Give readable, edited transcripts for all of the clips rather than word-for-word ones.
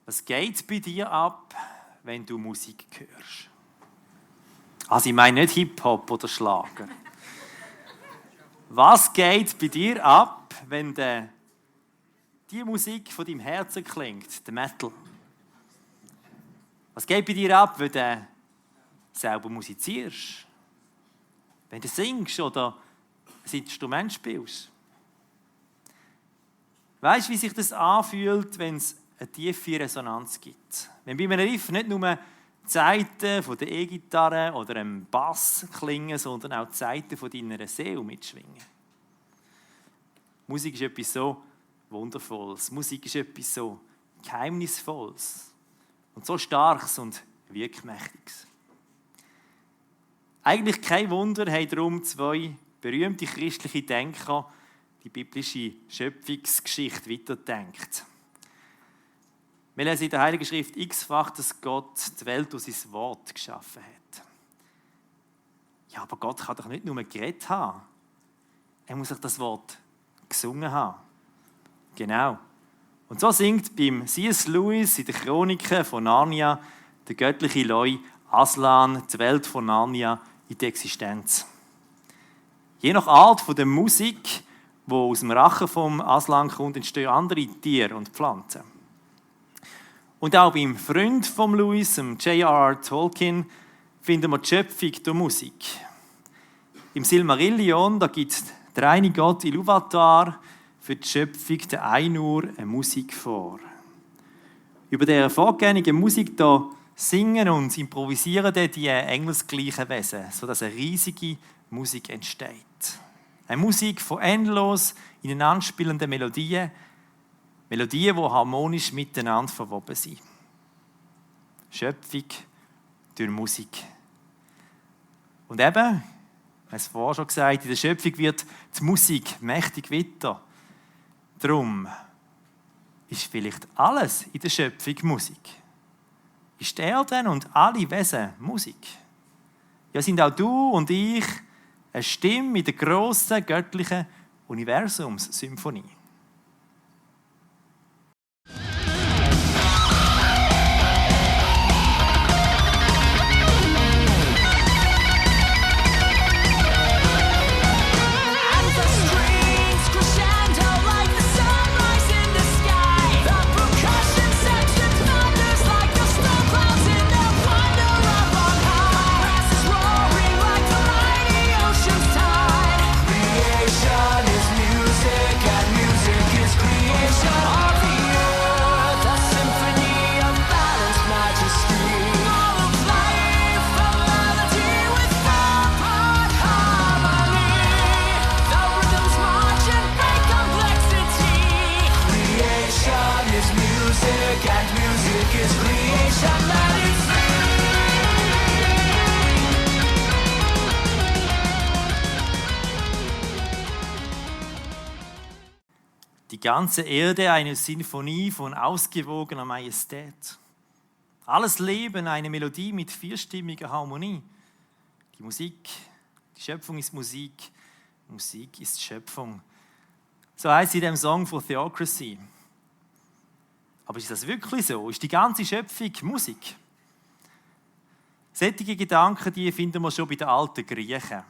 Was geht bei dir ab, wenn du Musik hörst? Also ich meine nicht Hip-Hop oder Schlager. Was geht bei dir ab, wenn die Musik von deinem Herzen klingt, der Metal? Was geht bei dir ab, wenn du selber musizierst? Wenn du singst oder ein Instrument spielst? Weißt du, wie sich das anfühlt, wenn es eine tiefe Resonanz gibt? Wenn bei einem Riff nicht nur die Saiten von der E-Gitarre oder einem Bass klingen, sondern auch die Saiten von deiner Seele mitschwingen. Musik ist etwas so Wundervolles. Musik ist etwas so Geheimnisvolles und so Starkes und Wirkmächtiges. Eigentlich kein Wunder, haben darum zwei berühmte christliche Denker die biblische Schöpfungsgeschichte weiterdenkt. Wir lesen in der Heiligen Schrift x-fach, dass Gott die Welt durch sein Wort geschaffen hat. Ja, aber Gott kann doch nicht nur geredet haben. Er muss auch das Wort gesungen haben. Genau. Und so singt beim C.S. Lewis in den Chroniken von Narnia der göttliche Leu Aslan die Welt von Narnia in die Existenz. Je nach Art der Musik, die aus dem Rachen vom Aslan kommt, entstehen andere Tiere und Pflanzen. Und auch beim Freund von Lewis, J.R.R. Tolkien, finden wir die Schöpfung durch Musik. Im Silmarillion gibt der eine Gott Ilúvatar für die Schöpfung der Ainur eine Musik vor. Über diese vorgängige Musik da singen und improvisieren die engelsgleichen Wesen, sodass eine riesige Musik entsteht. Eine Musik von endlos ineinander spielenden Melodien, die harmonisch miteinander verwoben sind. Schöpfung durch Musik. Und eben, ich habe es vorher schon gesagt, in der Schöpfung wird die Musik mächtig weiter. Darum ist vielleicht alles in der Schöpfung Musik. Ist die Erde und alle Wesen Musik? Ja, sind auch du und ich eine Stimme in der grossen göttlichen Universumssymphonie. Die ganze Erde eine Sinfonie von ausgewogener Majestät. Alles Leben eine Melodie mit vierstimmiger Harmonie. Die Musik, die Schöpfung ist Musik, Musik ist Schöpfung. So heißt es in dem Song von Theocracy. Aber ist das wirklich so? Ist die ganze Schöpfung Musik? Solche Gedanken, die finden wir schon bei den alten Griechen.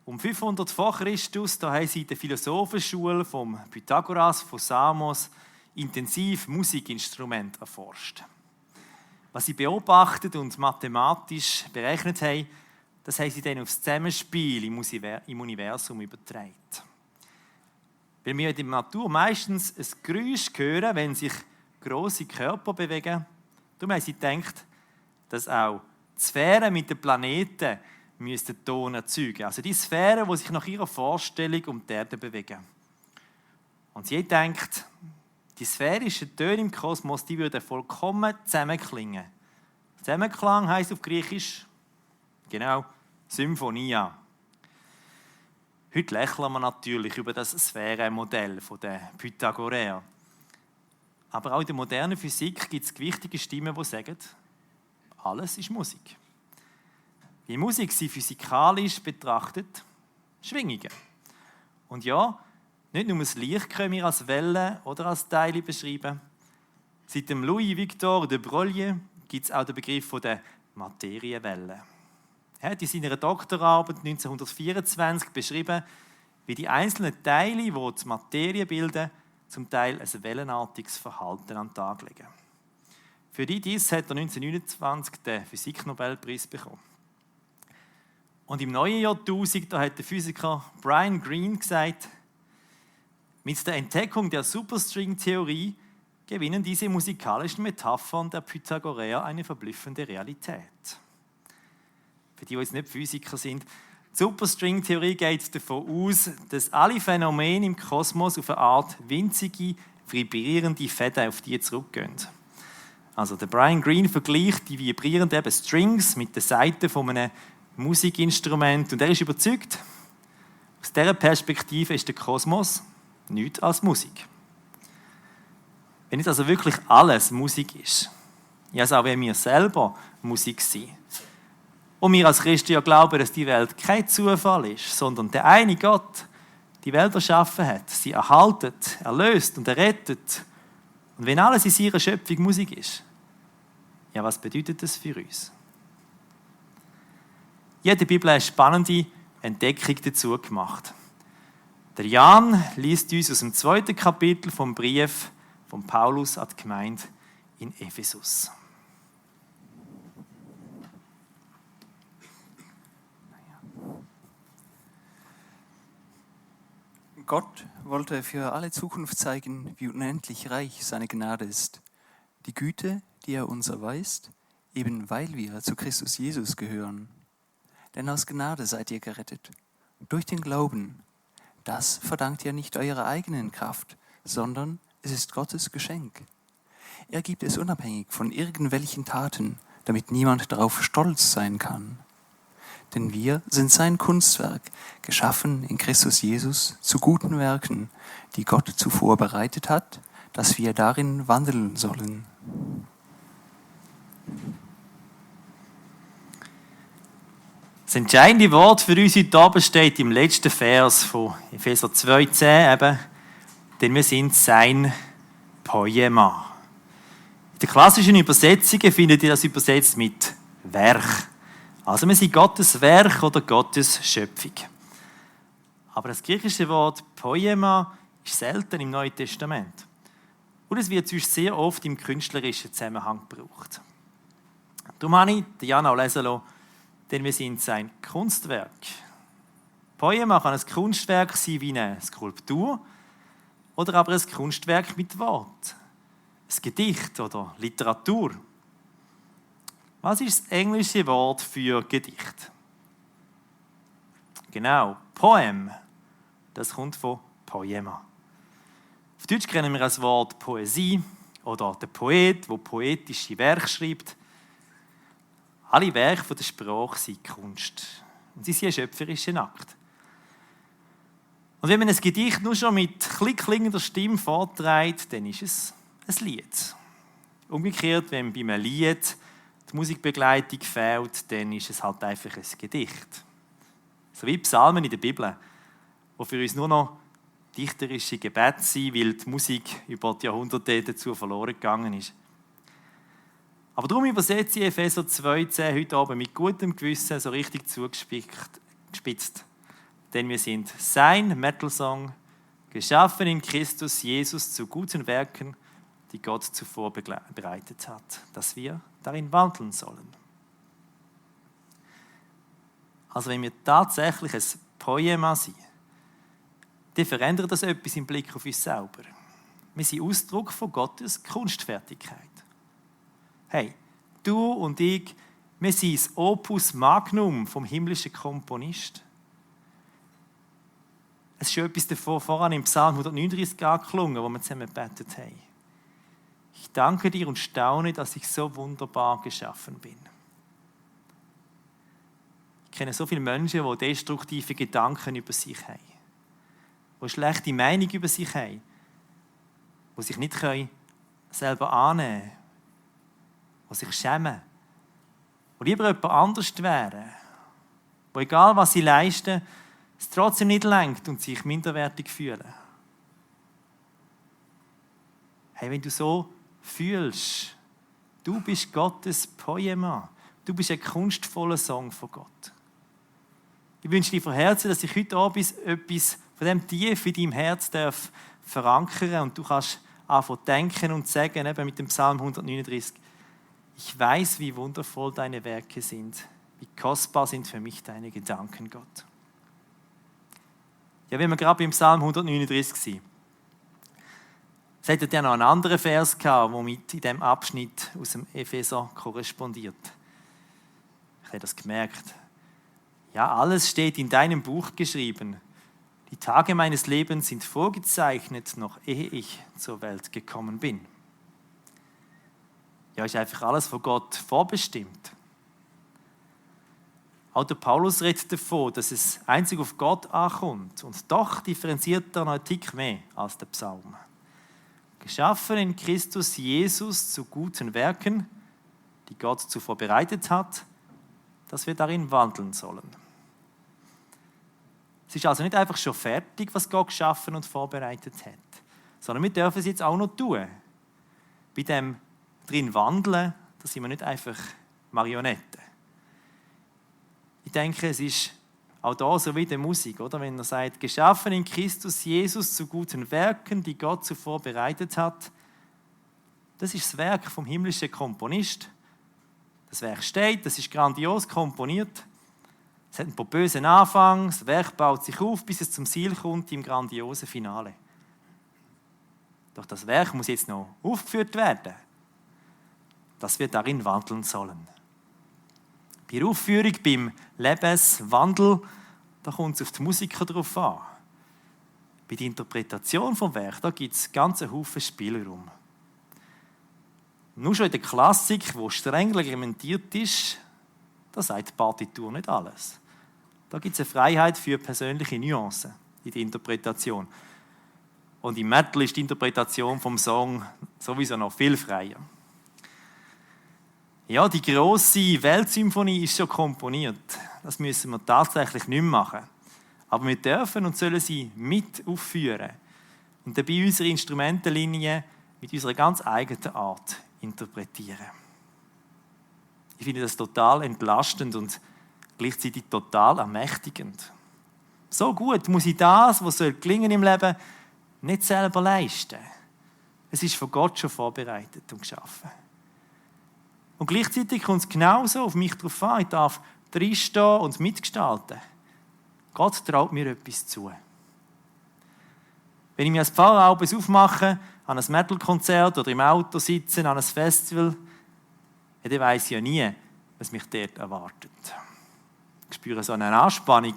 Um 500 vor Christus, da haben sie in der Philosophenschule vom Pythagoras von Samos intensiv Musikinstrumente erforscht. Was sie beobachtet und mathematisch berechnet haben, das haben sie dann aufs Zusammenspiel im Universum übertragen. Weil wir in der Natur meistens ein Geräusch hören, wenn sich grosse Körper bewegen, darum haben sie gedacht, dass auch die Sphären mit den Planeten müssten Ton erzeugen. Also die Sphären, die sich nach ihrer Vorstellung um die Erde bewegen. Und sie denkt, die sphärischen Töne im Kosmos, die würden vollkommen zusammenklingen. Zusammenklang heisst auf Griechisch, genau, Symphonia. Heute lächeln wir natürlich über das Sphärenmodell der Pythagoreer. Aber auch in der modernen Physik gibt es gewichtige Stimmen, die sagen, alles ist Musik. Wie Musik sie physikalisch betrachtet, Schwingungen. Und ja, nicht nur das Licht können wir als Wellen oder als Teile beschreiben. Seit dem Louis-Victor de Broglie gibt es auch den Begriff der Materienwelle. Er hat in seiner Doktorarbeit 1924 beschrieben, wie die einzelnen Teile, die die Materie bilden, zum Teil ein wellenartiges Verhalten an den Tag legen. Für dies hat er 1929 den Physiknobelpreis bekommen. Und im neuen Jahrtausend hat der Physiker Brian Greene gesagt, mit der Entdeckung der Superstring-Theorie gewinnen diese musikalischen Metaphern der Pythagoreer eine verblüffende Realität. Für die jetzt nicht Physiker sind, die Superstring-Theorie geht davon aus, dass alle Phänomene im Kosmos auf eine Art winzige, vibrierende Fäden auf die zurückgehen. Also der Brian Greene vergleicht die vibrierenden Strings mit den Saiten von einem Musikinstrument und er ist überzeugt, aus dieser Perspektive ist der Kosmos nichts als Musik. Wenn nicht also wirklich alles Musik ist, ja, also auch wenn wir selber Musik sind, und wir als Christen ja glauben, dass die Welt kein Zufall ist, sondern der eine Gott die Welt erschaffen hat, sie erhaltet, erlöst und errettet. Und wenn alles in seiner Schöpfung Musik ist, ja, was bedeutet das für uns? Jede Bibel hat eine spannende Entdeckung dazu gemacht. Der Jan liest uns aus dem 2. Kapitel vom Brief von Paulus an die Gemeinde in Ephesus. Gott wollte für alle Zukunft zeigen, wie unendlich reich seine Gnade ist. Die Güte, die er uns erweist, eben weil wir zu Christus Jesus gehören. Denn aus Gnade seid ihr gerettet, durch den Glauben. Das verdankt ihr nicht eurer eigenen Kraft, sondern es ist Gottes Geschenk. Er gibt es unabhängig von irgendwelchen Taten, damit niemand darauf stolz sein kann. Denn wir sind sein Kunstwerk, geschaffen in Christus Jesus zu guten Werken, die Gott zuvor bereitet hat, dass wir darin wandeln sollen. Das entscheidende Wort für uns heute Abend steht im letzten Vers von Epheser 2,10 eben, denn wir sind sein Poema. In den klassischen Übersetzungen findet ihr das übersetzt mit Werk. Also wir sind Gottes Werk oder Gottes Schöpfung. Aber das griechische Wort Poema ist selten im Neuen Testament. Und es wird sonst sehr oft im künstlerischen Zusammenhang gebraucht. Darum habe ich Jan auch lesen lassen, denn wir sind sein Kunstwerk. Poema kann ein Kunstwerk sein wie eine Skulptur oder aber ein Kunstwerk mit Wort, ein Gedicht oder Literatur. Was ist das englische Wort für Gedicht? Genau, Poem. Das kommt von Poema. Auf Deutsch kennen wir das Wort Poesie oder der Poet, der poetische Werke schreibt. Alle Werke der Sprache sind Kunst. Und sie sind ein schöpferischer Akt. Und wenn man ein Gedicht nur schon mit klingender Stimme vorträgt, dann ist es ein Lied. Umgekehrt, wenn bei einem Lied die Musikbegleitung fehlt, dann ist es halt einfach ein Gedicht. So wie Psalmen in der Bibel, die für uns nur noch dichterische Gebete sind, weil die Musik über die Jahrhunderte dazu verloren gegangen ist. Aber darum übersetze ich Epheser 2,10 heute Abend mit gutem Gewissen so richtig zugespitzt. Denn wir sind sein Metal-Song, geschaffen in Christus Jesus zu guten Werken, die Gott zuvor bereitet hat, dass wir darin wandeln sollen. Also wenn wir tatsächlich ein Poema sind, dann verändert das etwas im Blick auf uns selber. Wir sind Ausdruck von Gottes Kunstfertigkeit. Hey, du und ich, wir sind das Opus Magnum vom himmlischen Komponist. Es ist schon etwas davon voran im Psalm 139 angeklungen, wo wir zusammen gebetet haben. Ich danke dir und staune, dass ich so wunderbar geschaffen bin. Ich kenne so viele Menschen, die destruktive Gedanken über sich haben, die schlechte Meinung über sich haben, die sich nicht selber annehmen können, die sich schämen, die lieber jemand anders wären, die, egal was sie leisten, es trotzdem nicht lenkt und sich minderwertig fühlen. Hey, wenn du so fühlst, du bist Gottes Poema. Du bist ein kunstvoller Song von Gott. Ich wünsche dir von Herzen, dass ich heute Abend etwas von dem tief in deinem Herz darf verankern und du kannst anfangen denken und sagen, eben mit dem Psalm 139, ich weiß, wie wundervoll deine Werke sind, wie kostbar sind für mich deine Gedanken, Gott. Ja, wenn wir gerade beim Psalm 139 sind, es hätte ja noch einen anderen Vers gehabt, der mit in diesem Abschnitt aus dem Epheser korrespondiert. Ich habe das gemerkt. Ja, alles steht in deinem Buch geschrieben. Die Tage meines Lebens sind vorgezeichnet, noch ehe ich zur Welt gekommen bin. Ja, ist einfach alles von Gott vorbestimmt. Auch der Paulus redet davon, dass es einzig auf Gott ankommt. Und doch differenziert er noch einen Tick mehr als der Psalm. Geschaffen in Christus Jesus zu guten Werken, die Gott zuvor bereitet hat, dass wir darin wandeln sollen. Es ist also nicht einfach schon fertig, was Gott geschaffen und vorbereitet hat, sondern wir dürfen es jetzt auch noch tun. Bei dem drin wandeln, da sind wir nicht einfach Marionetten. Ich denke, es ist auch da so wie in der Musik, oder? Wenn er sagt, geschaffen in Christus Jesus zu guten Werken, die Gott zuvor bereitet hat, das ist das Werk vom himmlischen Komponist. Das Werk steht, das ist grandios komponiert. Es hat einen pompösen Anfang, das Werk baut sich auf, bis es zum Ziel kommt im grandiosen Finale. Doch das Werk muss jetzt noch aufgeführt werden, dass wir darin wandeln sollen. Bei der Aufführung, beim Lebenswandel, da kommt es auf die Musiker drauf an. Bei der Interpretation vom Werk, da gibt es ganz einen Haufen Spielraum. Nur schon in der Klassik, wo streng reglementiert ist, da sagt die Partitur nicht alles. Da gibt es eine Freiheit für persönliche Nuancen in der Interpretation. Und im Metal ist die Interpretation vom Song sowieso noch viel freier. Ja, die grosse Weltsymphonie ist schon komponiert. Das müssen wir tatsächlich nicht mehr machen. Aber wir dürfen und sollen sie mit aufführen und dabei unsere Instrumentenlinie mit unserer ganz eigenen Art interpretieren. Ich finde das total entlastend und gleichzeitig total ermächtigend. So gut muss ich das, was soll gelingen im Leben, nicht selber leisten. Es ist von Gott schon vorbereitet und geschaffen. Und gleichzeitig kommt es genauso auf mich drauf an. Ich darf drinstehen und mitgestalten. Gott traut mir etwas zu. Wenn ich mich als Pfarrer abends aufmache, an ein Metal-Konzert oder im Auto sitzen, an ein Festival, ja, dann weiss ich ja nie, was mich dort erwartet. Ich spüre so eine Anspannung.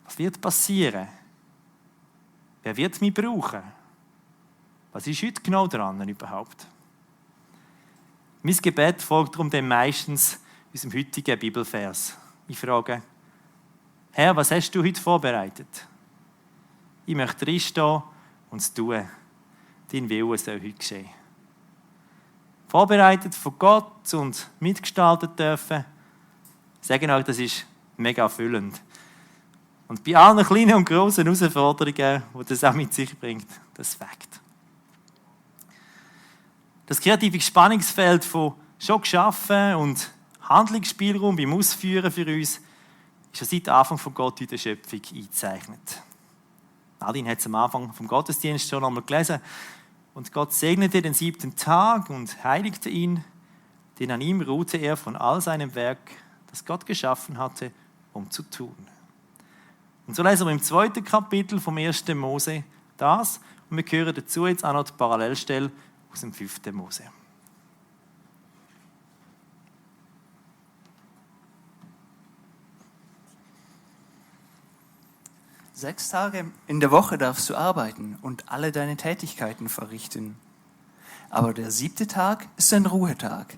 Was wird passieren? Wer wird mich brauchen? Was ist heute genau dran überhaupt? Mein Gebet folgt darum dann meistens unserem heutigen Bibelvers. Ich frage, Herr, was hast du heute vorbereitet? Ich möchte reinstehen und es tun. Dein Wille soll heute geschehen. Vorbereitet von Gott und mitgestaltet dürfen, sagen euch, das ist mega erfüllend. Und bei allen kleinen und grossen Herausforderungen, die das auch mit sich bringt, das Fakt. Das kreative Spannungsfeld von schon geschaffen und Handlungsspielraum beim Ausführen für uns ist ja seit Anfang von Gott in der Schöpfung eingezeichnet. Nadine hat es am Anfang vom Gottesdienst schon einmal gelesen. Und Gott segnete den 7. Tag und heiligte ihn, denn an ihm ruhte er von all seinem Werk, das Gott geschaffen hatte, um zu tun. Und so lesen wir im 2. Kapitel vom 1. Mose das und wir hören dazu jetzt auch noch die Parallelstelle aus dem 5. Mose. Sechs Tage in der Woche darfst du arbeiten und alle deine Tätigkeiten verrichten. Aber der 7. Tag ist ein Ruhetag.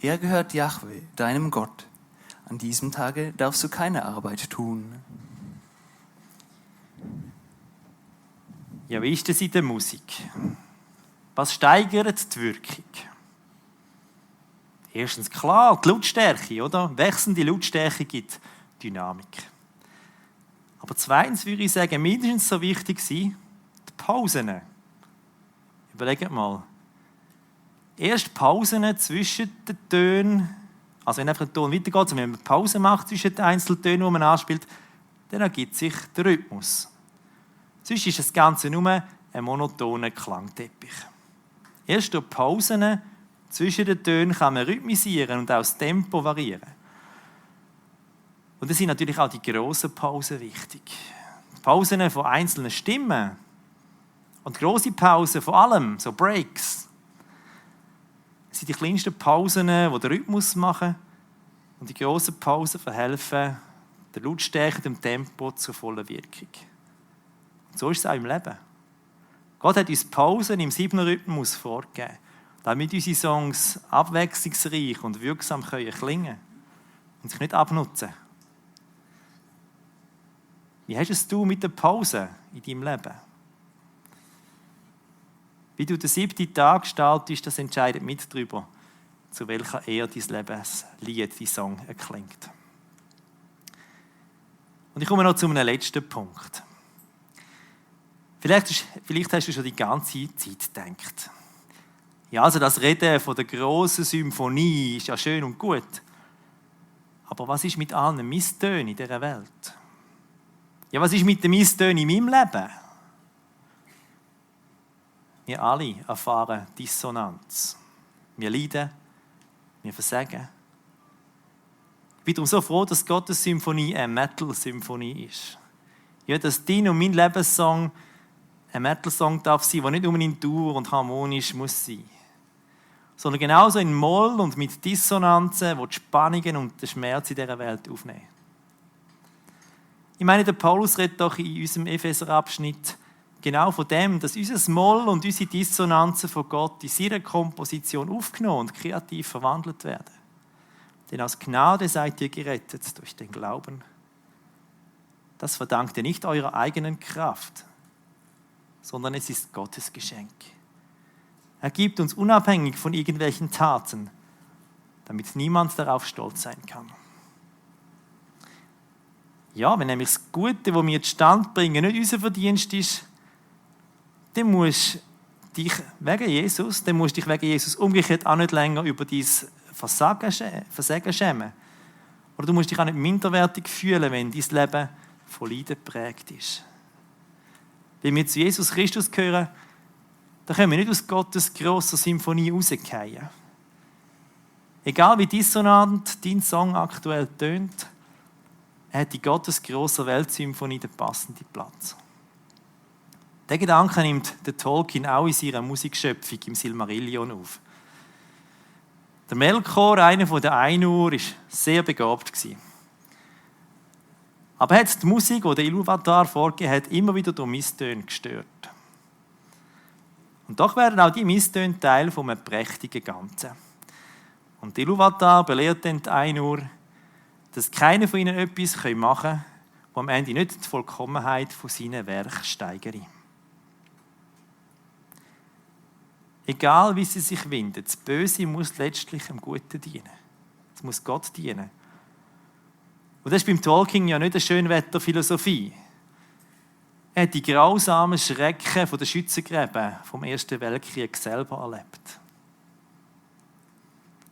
Er gehört Jahwe, deinem Gott. An diesem Tage darfst du keine Arbeit tun. Ja, wie ist das in der Musik? Was steigert die Wirkung? Erstens klar, die Lautstärke, oder? Wechselnde Lautstärke gibt Dynamik. Aber zweitens würde ich sagen, mindestens so wichtig sind die Pausen. Überlegt mal. erst Pausen zwischen den Tönen, also wenn einfach ein Ton weitergeht, also wenn man Pause macht zwischen den einzelnen Tönen, die man anspielt, dann ergibt sich der Rhythmus. Sonst ist das Ganze nur ein monotoner Klangteppich. Erst durch Pausen zwischen den Tönen kann man rhythmisieren und auch das Tempo variieren. Und da sind natürlich auch die grossen Pausen wichtig. Die Pausen von einzelnen Stimmen und grosse Pausen von allem, so Breaks, sind die kleinsten Pausen, die den Rhythmus machen, und die grossen Pausen verhelfen der Lautstärke, dem Tempo zur vollen Wirkung. Und so ist es auch im Leben. Gott hat uns Pausen im 7er-Rhythmus vorgegeben, damit unsere Songs abwechslungsreich und wirksam klingen können und sich nicht abnutzen. Wie hast es du mit der Pause in deinem Leben? Wie du den 7. Tag gestaltest, das entscheidet mit darüber, zu welcher Ehre dein Lebenslied, dein Song erklingt. Und ich komme noch zu einem letzten Punkt. Vielleicht hast du schon die ganze Zeit gedacht. Ja, also das Reden von der grossen Symphonie ist ja schön und gut. Aber was ist mit allen Misstönen in dieser Welt? Ja, was ist mit den Misstönen in meinem Leben? Wir alle erfahren Dissonanz. Wir leiden, wir versagen. Ich bin darum so froh, dass Gottes Symphonie eine Metal-Symphonie ist. Ja, dass dein und mein Lebenssong ein Metal-Song darf sein, der nicht nur in Dur und harmonisch muss sein, sondern genauso in Moll und mit Dissonanzen, die Spannungen und den Schmerz in dieser Welt aufnehmen. Ich meine, der Paulus redet doch in unserem Epheser-Abschnitt genau von dem, dass unser Moll und unsere Dissonanzen von Gott in seiner Komposition aufgenommen und kreativ verwandelt werden. Denn aus Gnade seid ihr gerettet durch den Glauben. Das verdankt ihr nicht eurer eigenen Kraft, sondern es ist Gottes Geschenk. Er gibt uns unabhängig von irgendwelchen Taten, damit niemand darauf stolz sein kann. Ja, wenn nämlich das Gute, das wir zustande bringen, nicht unser Verdienst ist, dann musst du dich wegen Jesus umgekehrt auch nicht länger über dein Versagen schämen. Oder du musst dich auch nicht minderwertig fühlen, wenn dein Leben von Leiden geprägt ist. Wenn wir zu Jesus Christus gehören, dann können wir nicht aus Gottes grosser Symphonie rausfallen. Egal wie dissonant dein Song aktuell tönt, hat in Gottes grosser Weltsymphonie den passenden Platz. Diesen Gedanken nimmt der Tolkien auch in seiner Musikschöpfung im Silmarillion auf. Der Melkor, einer der Ainur, war sehr begabt. Aber er hat die Musik, die der Ilúvatar vorgegeben hat, immer wieder durch Misstöne gestört. Und doch werden auch die Misstöne Teil eines prächtigen Ganzen. Und Ilúvatar belehrt dann die Ainur, dass keiner von ihnen etwas machen kann, das am Ende nicht die Vollkommenheit von seinen Werken steigere. Egal wie sie sich winden, das Böse muss letztlich dem Guten dienen. Es muss Gott dienen. Und das ist beim Tolkien ja nicht eine Schönwetterphilosophie. Er hat die grausamen Schrecken der Schützengräben vom Ersten Weltkrieg selber erlebt.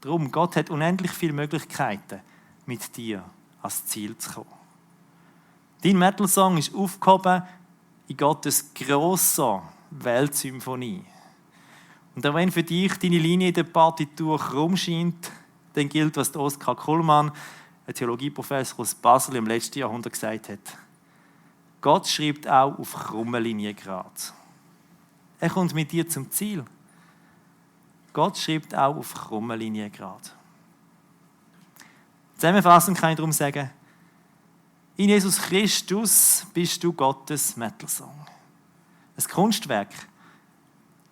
Darum, Gott hat unendlich viele Möglichkeiten, mit dir ans Ziel zu kommen. Dein Metal-Song ist aufgehoben in Gottes grosser Weltsymphonie. Und auch wenn für dich deine Linie in der Partitur krumm scheint, dann gilt, was Oskar Kullmann, ein Theologieprofessor aus Basel, im letzten Jahrhundert gesagt hat. Gott schreibt auch auf krummen Linien gerade. Er kommt mit dir zum Ziel. Gott schreibt auch auf krummen Linien gerade. Zusammenfassend kann ich darum sagen, in Jesus Christus bist du Gottes Metal-Song. Ein Kunstwerk,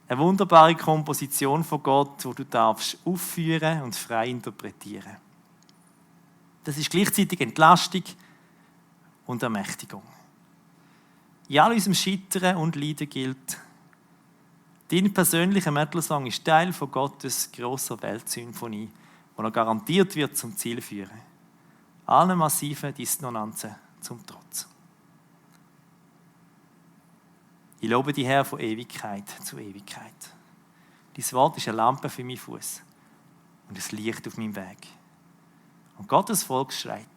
eine wunderbare Komposition von Gott, die du darfst aufführen und frei interpretieren. Das ist gleichzeitig Entlastung und Ermächtigung. In all unserem Scheitern und Leiden gilt, dein persönlicher Metal-Song ist Teil von Gottes grosser Weltsymphonie, die noch garantiert wird zum Ziel führen. Allen massiven Dissonanzen zum Trotz. Ich lobe dich, Herr, von Ewigkeit zu Ewigkeit. Dein Wort ist eine Lampe für meinen Fuß und ein Licht auf meinem Weg. Und Gottes Volk schreit: